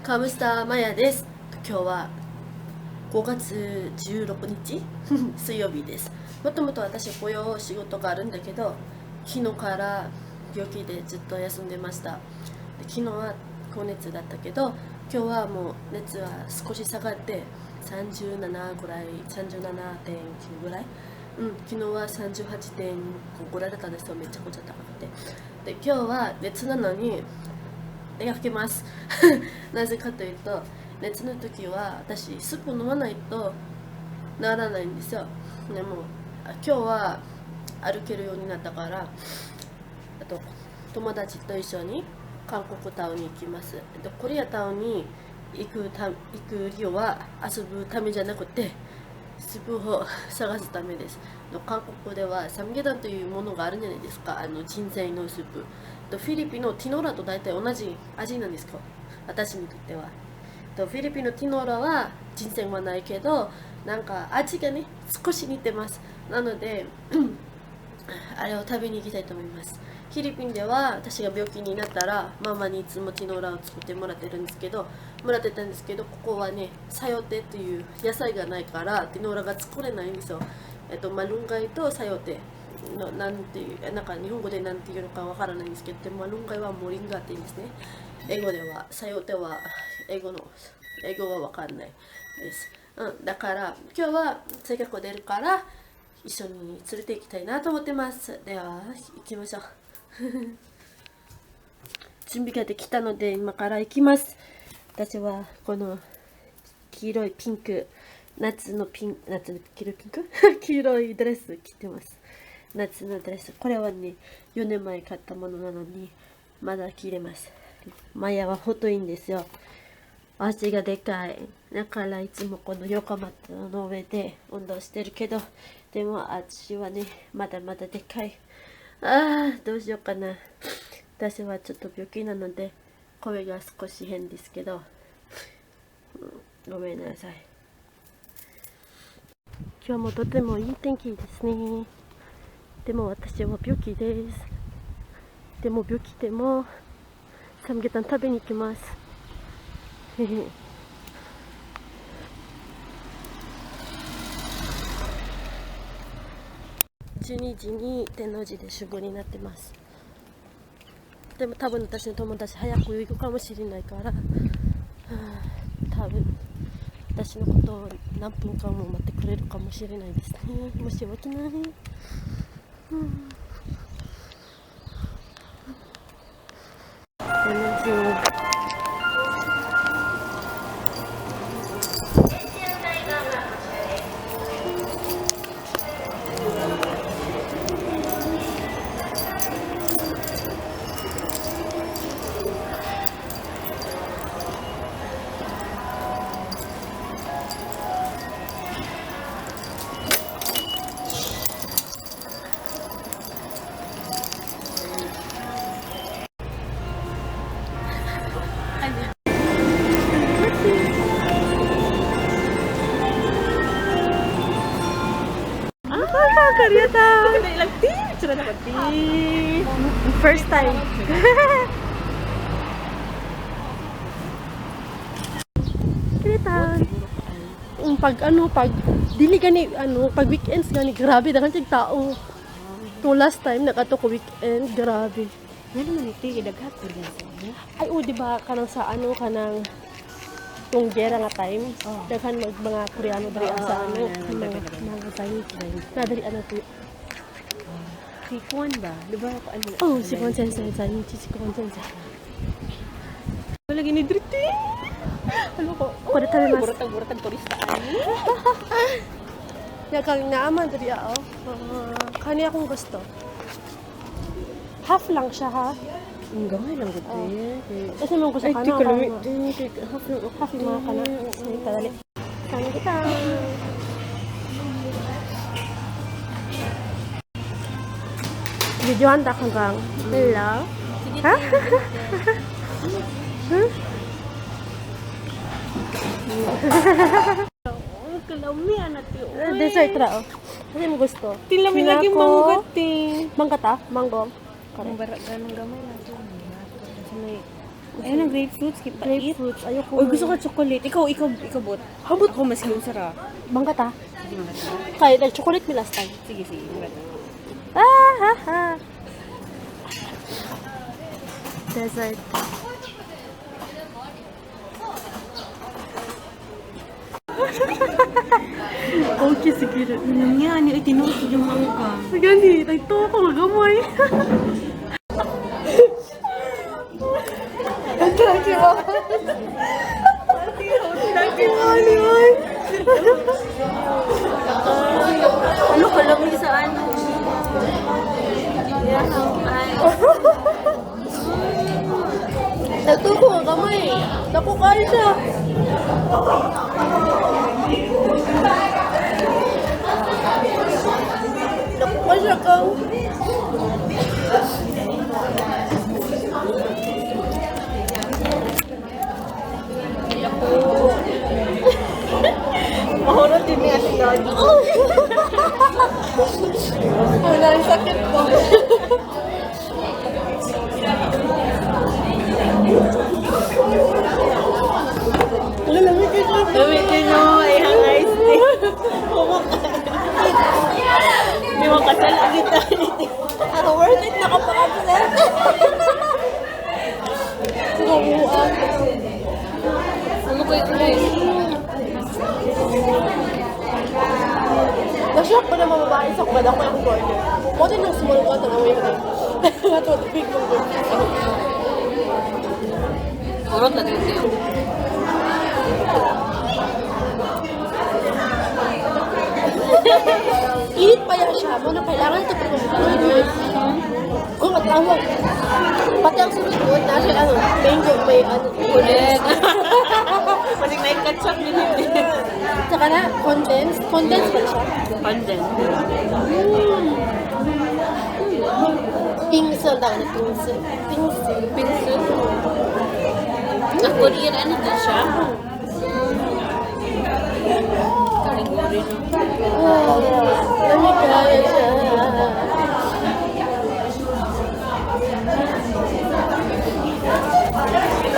カムスターマヤです。今日は5月16日水曜日です。もともと私雇用仕事があるんだけど、昨日から病気でずっと休んでました。で、昨日は高熱だったけど、今日はもう熱は少し下がって37ぐらい、37.9ぐらい。昨日は38.5ぐらいだったんですよ。めちゃくちゃ高くて。で、今日は熱なのに出かけます。なぜかというと、熱の時は私スープ飲まないとならないんですよ。でも今日は歩けるようになったから、あと友達と一緒に韓国タウンに行きます。で、コリアタウンに行く理由は遊ぶためじゃなくて、スープを探すためです。韓国ではサムゲタンというものがあるんじゃないですか。人材のスープ。フィリピンのティノーラと大体同じ味なんですか、私にとっては。フィリピンのティノーラは人選はないけど、なんか味がね、少し似てます。なので、あれを食べに行きたいと思います。フィリピンでは私が病気になったらママにいつもティノーラを作ってもらってるんですけど、もらってたんですけど、ここはね、サヨテという野菜がないからティノーラが作れないんですよ。マルンガイとサヨテの、なんていう、なんか日本語でなんていうのかわからないんですけど、でもマルンガイはモリンガって言うんですね。英語では、サヨテは英語はわかんないです。だから今日は性格出るから一緒に連れて行きたいなと思ってます。では行きましょう。準備ができたので今から行きます。私はこの黄色いピンク、夏のピン、夏の黄色いピンク黄色いドレス着てます。夏のドレス。これはね、4年前買ったものなのに、まだ着れます。マヤは太いんですよ。足がでかい。だからいつもこのヨガマットの上で運動してるけど、でも足はね、まだまだでかい。ああ、どうしようかな。私はちょっと病気なので、声が少し変ですけど、ごめんなさい。今日もとてもいい天気ですね。でも私は病気です。でも病気でも、サムゲタン食べに行きます。12時に天王寺で集合になってます。でも多分私の友達早く行くかもしれないから、多分私のことを何分間も待ってくれるかもしれないですね。申し訳ない。天王寺。First time. Koreatown. Pag ano, pag dili gani ano, pag weekends gani grabe daghan kay tao. To last time nakato ko weekend, grabe. Ngano man iti daghan ko din sa inyo. Ay, oh, di ba kanang sa ano kanang tung gera nga time, daghan mag mga Koreano diri sa ano, mga Chinese. Na diri ano to. Si Kwan ba? Di ba ano? Oh, si Kwan Sensei, Chinese si Kwan Sensei. Wala gini driti. Ano ko? これ食べます。 Buratag turista ani. Ya kang naaman diri oh. Kani akong gusto. Half lang siya ha. Ang gamay lang gud eh. Kasi mo gusto Ay, ka di na. ko lami. Half lang ako. Half mga kana. Sige, kadali. Kani kita. Videohan ta kang kang. Hello. Ha? Kalami ana ti. Dessert ra oh. Kasi mo gusto. Tilami lagi Kinako. mangga ti. Mangga ta? Mango. Ang bara ganang gamay na to. Sa may Ayun ang grapefruits, kay pait. Grapefruits, ayoko. Uy, gusto ko chocolate. Ikaw, ikaw, ikaw, bot. Habot. Ako, mas yung sara. Mangga ta. Sige, mga ta. Kaya, nag-chocolate mi last time. Sige, sige, mga ta. Ah, ha, ha. Desert. Okay, sige. Ano nga, ni tinuod yung mangga. Gani, nagtuwa ko gamay. Ang laki ba? Ano ka lang sa ano? Nagtuwa ko gamay. Naku, kaya siya. Naku, kaya siya kang. Mahurot din niya si Lodi. Wala, ang sakit ko. Wala, lamig kayo. Lamig kayo, ay hang ice tea. Hindi mo kasal kita. Pero worth it na kapag-absent. Sumabuan. Ano ko ito guys? Na-shock pa ng mga babae sa kubad ako yung corner. Mo din ng small ko, tanawin ko. Ato, big mong corner. Urot na dito. Init pa yan siya. Muna, kailangan ito pag yun. Kung at awag. Pati ang sunod ko, nasa ano, mango, may ano. Ulit. Masig na ketchup din yun. Tsaka na, condensed. Condensed ba siya? Pandan. Bingsu ang tawag na bingsu. Bingsu. Bingsu. Ang Korean ano to siya? Karing-uri no? Ah, lamig kaya siya.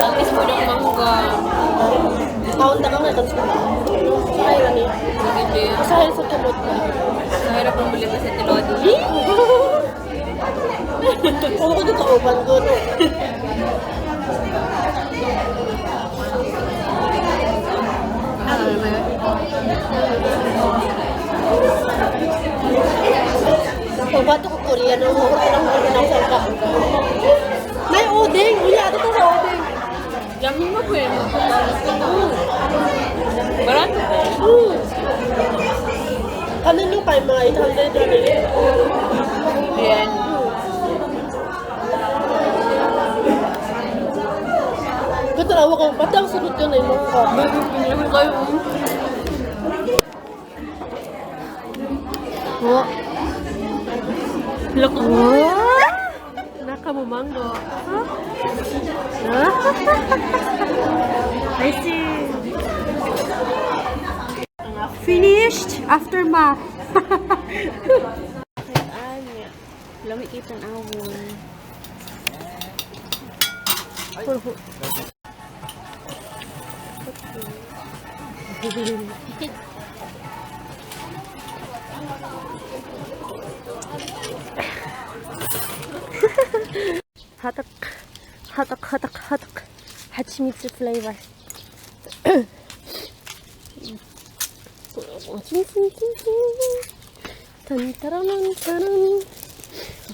Tamis mo ng mangga. Taon na ka nga, tapos na. Sakay lang eh. Sige din. Masahe sa tumot na. Mahirap ang buli pa sa Tilodi. Kung ko dito kauban ko, no? Pagbato ko Korean, ang huwag na huwag na sa ka. May odeng! Uya, ito sa odeng! Yummy mo po yun. Barato ko. Ano nyo kayo mga 800 na rin? Yan. Katarawa ko, pati ang sunod yun ay mga ka. Yummy kayo. Oh. Lako. Nakamumango. Huh? I see. Finished aftermath. Lami kita ang awon. Hatak, hatak, hatak, hatak. Hachimitsu flavor. Tan taran taran.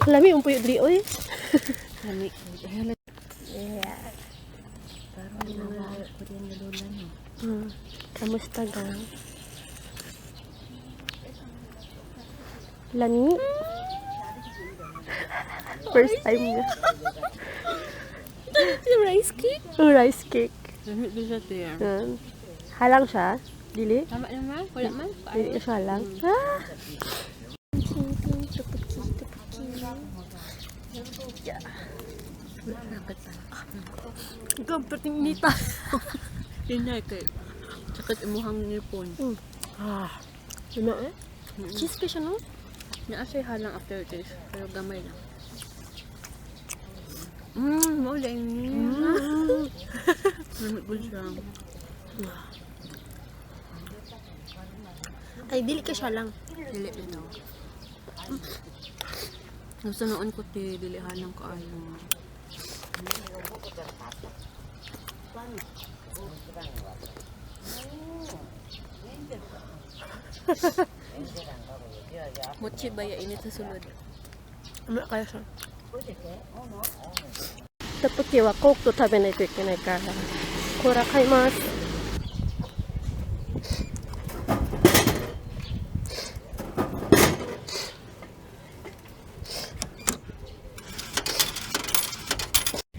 Lami ang puyo diri oy. Lami. Yeah. Parang mga Korean na lola no. Kamusta gang? Lami? First time niya. Rice cake? Oh, rice cake. Lami ko siya tiya. Halang siya? Dili? Tama naman? Wala man? Dili siya halang. Ah! Tupuki, tupuki. Yeah. Ikaw, perting nita. Tinay kay. Sakit imuhang ngipon. Ah. Ano eh? Cheese pa siya, no? Naa siya halang aftertaste. Pero gamay lang. Mao lang ni. Lami po siya. Ay, dili ka siya lang. Dili bitaw. Gusto noon ko ti dili halang kaayo. Mochi ba ya init sa sulod? うまいsiya. トッポッキはコークと食べないといけないから、コーラ買います。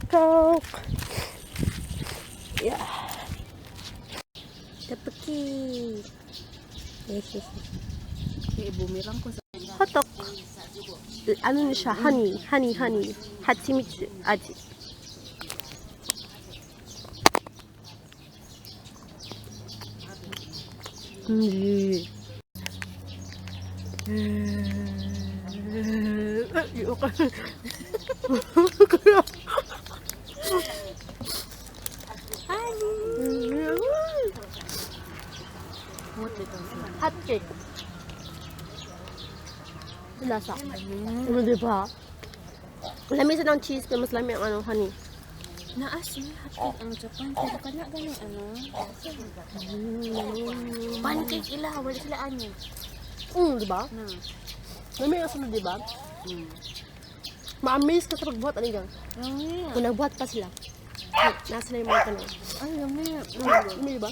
コーク。いや。トッポッキ。 Eh, bumirang ko sa ホット。 Ano na siya? Honey. Honey, honey. 蜂蜜味。うん。え、わかる。わかる。Honey. Mochi to siya. Hot cake. Lasa. Ano, di ba? Lami siya ng cheese, pero mas lami ang ano, honey. Naas ni hotcake ang Japan. Pero kana gani ano? Pancake ila, wala sila ani. Di ba? Na. Lami ang sunod, di ba? Ma-amaze ka sa pagbuhat, ano yan? Lami. Kung nagbuhat pa sila. Nasa na yung mga tanong. Ay, lami. Lami, di ba?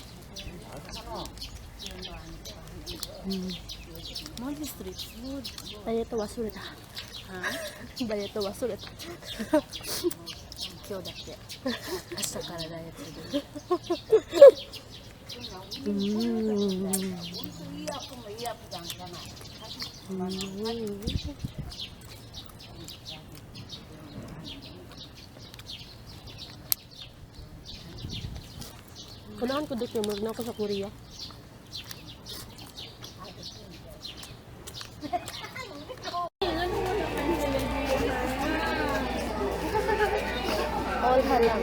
Mga street food. ダイエット忘れた。 Ha? ダイエット忘れた。今日だけ。明日からダイエットする。うん。Ganahan ko dito, mag na ako sa Korea. All halal.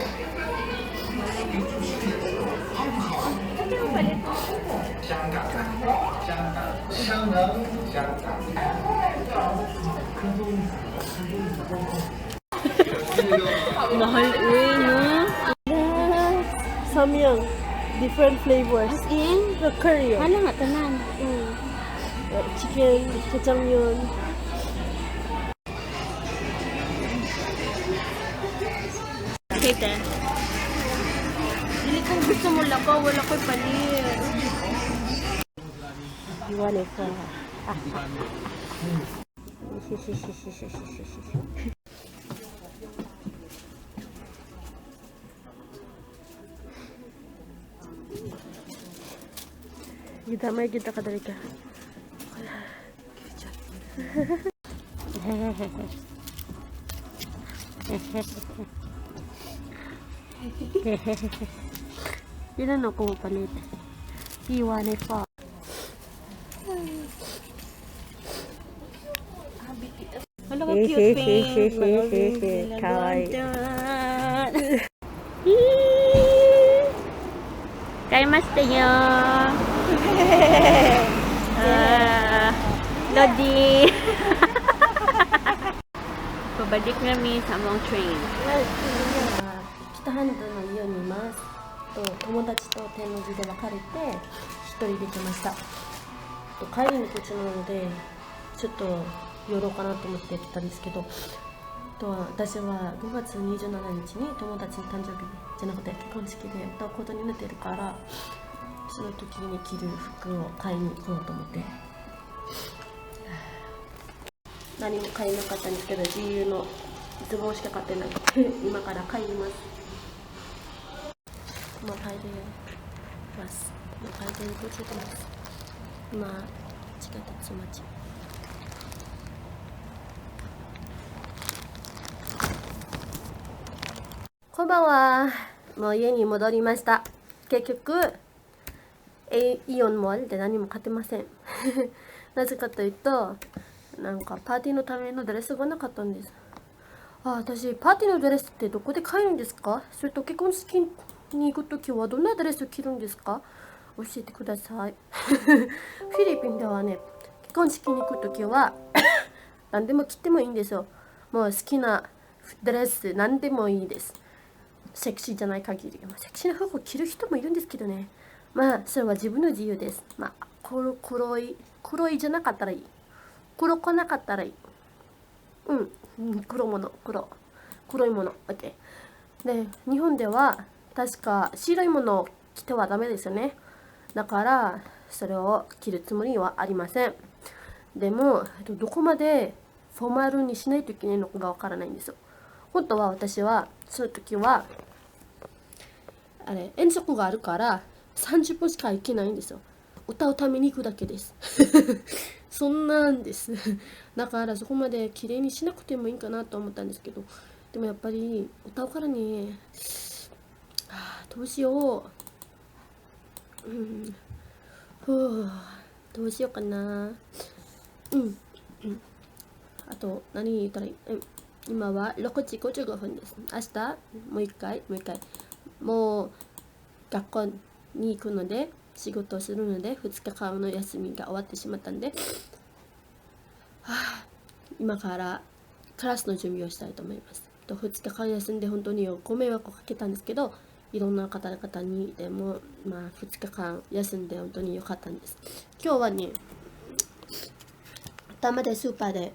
Mahal, uy, no? Samyang. Different flavors. As in? The curry. Hala nga, tanan. Chicken, jajangmyeon. Okay, te. Dili kung gusto mo lakaw, wala ko'y palit. You want it for. Gita may kita kadali ka. Ilan ako palit? Iwan pa. Hala ka cute, pink. Kawaii. 買いましたよ。 Ah, Lodi. Pabalik na mi sa among train. 北半島の家にいます。と友達と天王寺で別れて、一人で来ました。と帰りの途中なので、ちょっと寄ろうかなと思って来たんですけど、と私は5月27日に友達の誕生日じゃなくて、結婚式で歌うことになってるから、その時に着る服を買いに行こうと思って。何も買えなかったんですけど、GU のズボンしか買ってなくて、今から買います。もう帰ります。もう帰り途中です。今、地下鉄待ち。こんばんは。もう家に戻りました。結局、イオンモールで何も買ってません。なぜかというと、なんかパーティーのためのドレスがなかったんです。あ、私、パーティーのドレスってどこで買えるんですか？それと結婚式に行くときはどんなドレスを着るんですか？教えてください。フィリピンではね、結婚式に行くときは何でも着てもいいんですよ。もう好きなドレス何でもいいです。セクシーじゃない限り。まあ、セクシーな服を着る人もいるんですけどね。まあ、それは自分の自由です。まあ、黒い、黒いじゃなかったらいい。黒くなかったらいい。うん、黒もの、黒。黒いもの。OK。で、日本では確か白いものを着てはダメですよね。だから、それを着るつもりはありません。でも、どこまでフォーマルにしないといけないのかがわからないんですよ。本当は私は、その時は、あれ、遠足があるから30分しか行けないんですよ。歌うために行くだけです。そんなんです。だからそこまで綺麗にしなくてもいいかなと思ったんですけど、でもやっぱり歌うからね、あ、どうしよう。うん、ふう、どうしようかな。うん、うん。あと、何言ったらいい？うん、今は6時55分です。明日、もう一回、もう一回。もう学校に行くので、仕事をするので、2日間の休みが終わってしまったんで、はあ、今からクラスの準備をしたいと思います。と、2日間休んで本当にご迷惑をかけたんですけど、いろんな方々にでも、まあ、2日間休んで本当に良かったんです。今日はね、頭でスーパーで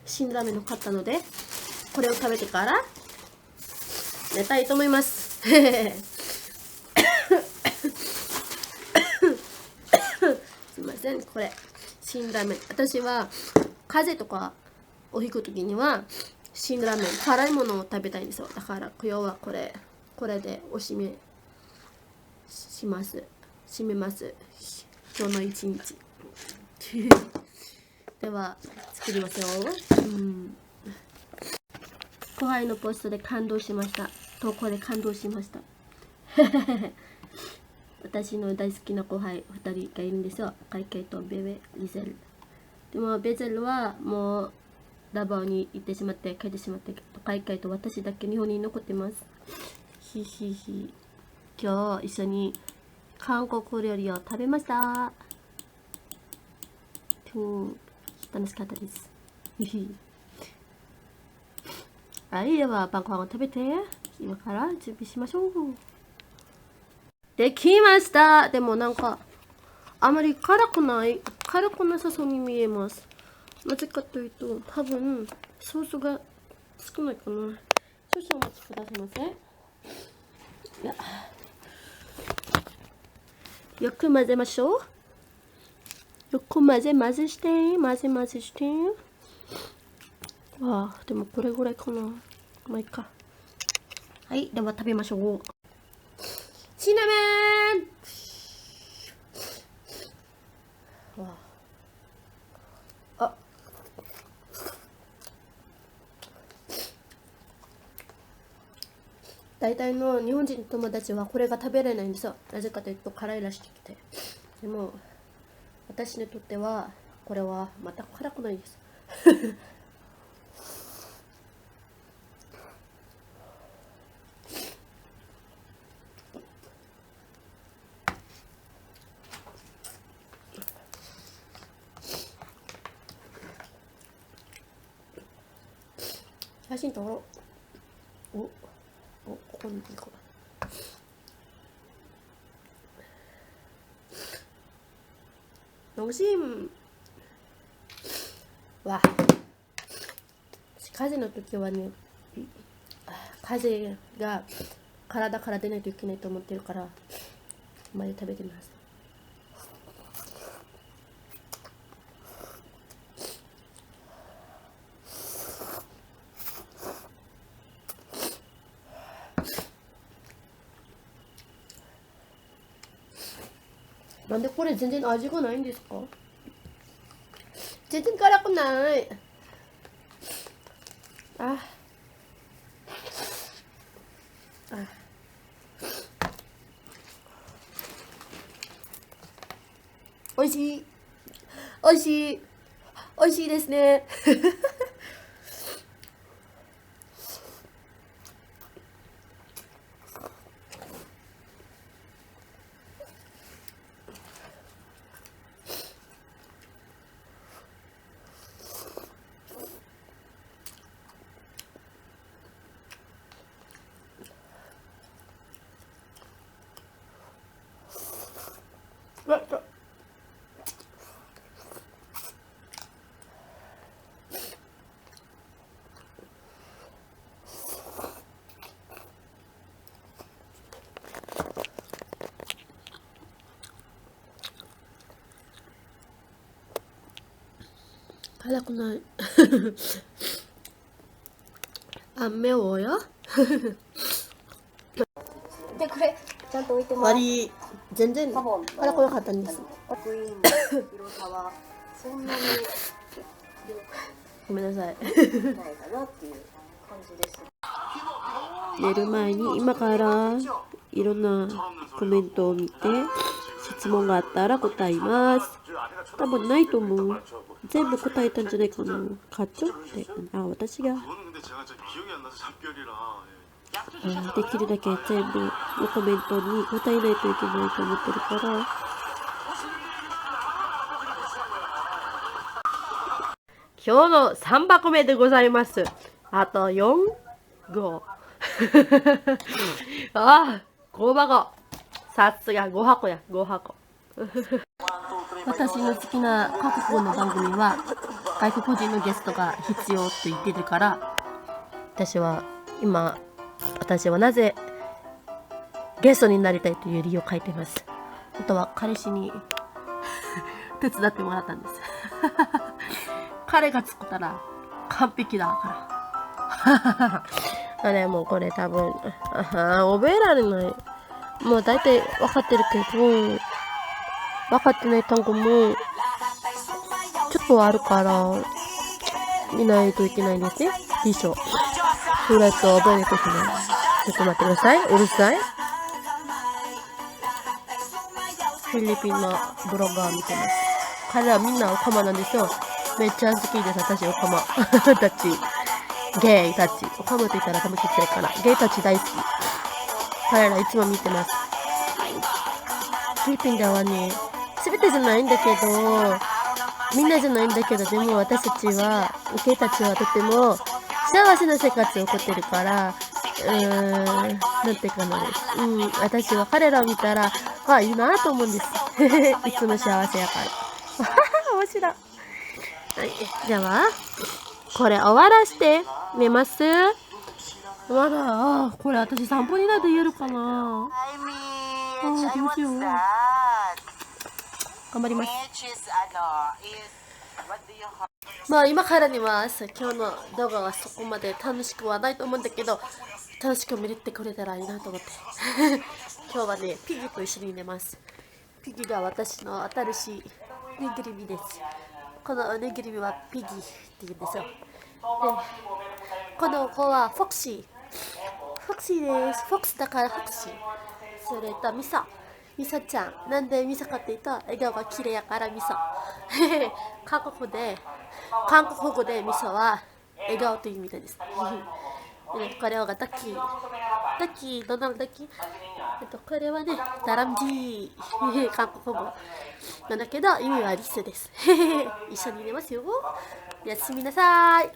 辛ラーメンを買ったので、これを食べてから寝たいと思います。すいません、これ辛ラーメン。私は風邪とかをひくときには辛ラーメン、辛いものを食べたいんですよ。だから今日はこれでおしめします。締めます。今日の一日。では作りますよ。うん。後輩のポストで感動しました。投稿で感動しました。私の大好きな後輩2人がいるんですよ。カイカイとベベ、リゼル。でもベゼルはもうダバオに行ってしまって、帰ってしまって、カイカイと私だけ日本に残ってます。ひひひ。今日一緒に韓国料理を食べました。楽しかったです。ひひ。はい、では晩ご飯を食べて、今から準備しましょう。できました。でもあまり辛くない、辛くなさそうに見えます。なぜかというと、多分ソースが少ないかな。少々お待ちくださいませ。いや、よく混ぜましょう。よく混ぜ混ぜして、混ぜ混ぜして。わあ、でもこれぐらいかな。まあいいか。はい、では食べましょう。シナメン。わあ。あ。大体の日本人の友達はこれが食べれないんですよ。なぜかというと辛いらしくて。でも私にとってはこれは全く辛くないです。写真撮ろう。お、お、ここに行こう。美味しい。わ、風邪の時はね、風邪が体から出ないといけないと思ってるから、まで食べてます。なんでこれ全然味がないんですか？全然辛くない。あ。あ。おいしい。おいしい。おいしいですね。辛くない。あ、매워요。で、これちゃんと置いてます。終わり。全然多分辛くなかったんです。クイーンの広さはそんなにごめんなさい。ないかなっていう感じです。寝る前に今からいろんなコメントを見て、質問があったら答えます。多分ないと思う。全部答えたんじゃないかな。課長って、あ、私が 그거는 근데 제가 진짜 기억이 안 나서 작별이라 あできるだけ全部のコメントに答えないといけないと思ってるから。今日の3箱目でございます。あと4、5。ああ、5箱。さすが5箱や、5箱。私の好きな韓国語の番組は、外国人のゲストが必要と言ってるから、私は今、私はなぜゲストになりたいという理由を書いています。あとは、彼氏に手伝ってもらったんです。彼が作ったら完璧だから。あれ、もうこれ多分、あは覚えられない。もう大体分かってるけど、分かってない単語もちょっとあるから、見ないといけないんですね。辞書。それと覚えないといけない。ちょっと待ってください。うるさい。フィリピンのブロガー見てます。彼らみんなオカマなんですよ。めっちゃ好きです、私、オカマたち。ゲイたち。オカマって言ったら多分失礼かな。ゲイたち大好き。彼らいつも見てます。フィリピンではね、すべてじゃないんだけど、みんなじゃないんだけど、でも私たちは、ゲイたちはとても幸せな生活を送ってるから、なんていうかなです。うん、私は彼らを見たら、あ、いいなと思うんです。いつも幸せやから。面白い。はい、じゃあ、これ終わらして寝ます。まだ、あ、これ私散歩になって言えるかな。 Hi, Mitch! あ Ay, どうしよ what's う。 that? 頑張ります。 Mitch is, ano, is, what do you call まあ、今からには今日の動画はそこまで楽しくはないと思うんだけど、楽しく見れてくれたらいいなと思って。今日はね、ピギと一緒に寝ます。ピギが私の新しいぬいぐるみです。このぬいぐるみはピギって言うんですよ。で、この子はフォクシー。フォクシーです。フォックスだからフォクシー。それとミサ。ミサちゃん。なんでミサかって言うと、笑顔が綺麗やからミサ。韓国語でミサは笑顔という意味です。で、これがダッキー。ダッキー、どんなのダッキー。これはね、다람쥐。韓国語なんだけど、意味はリスです。一緒に寝ますよ。おやすみなさい。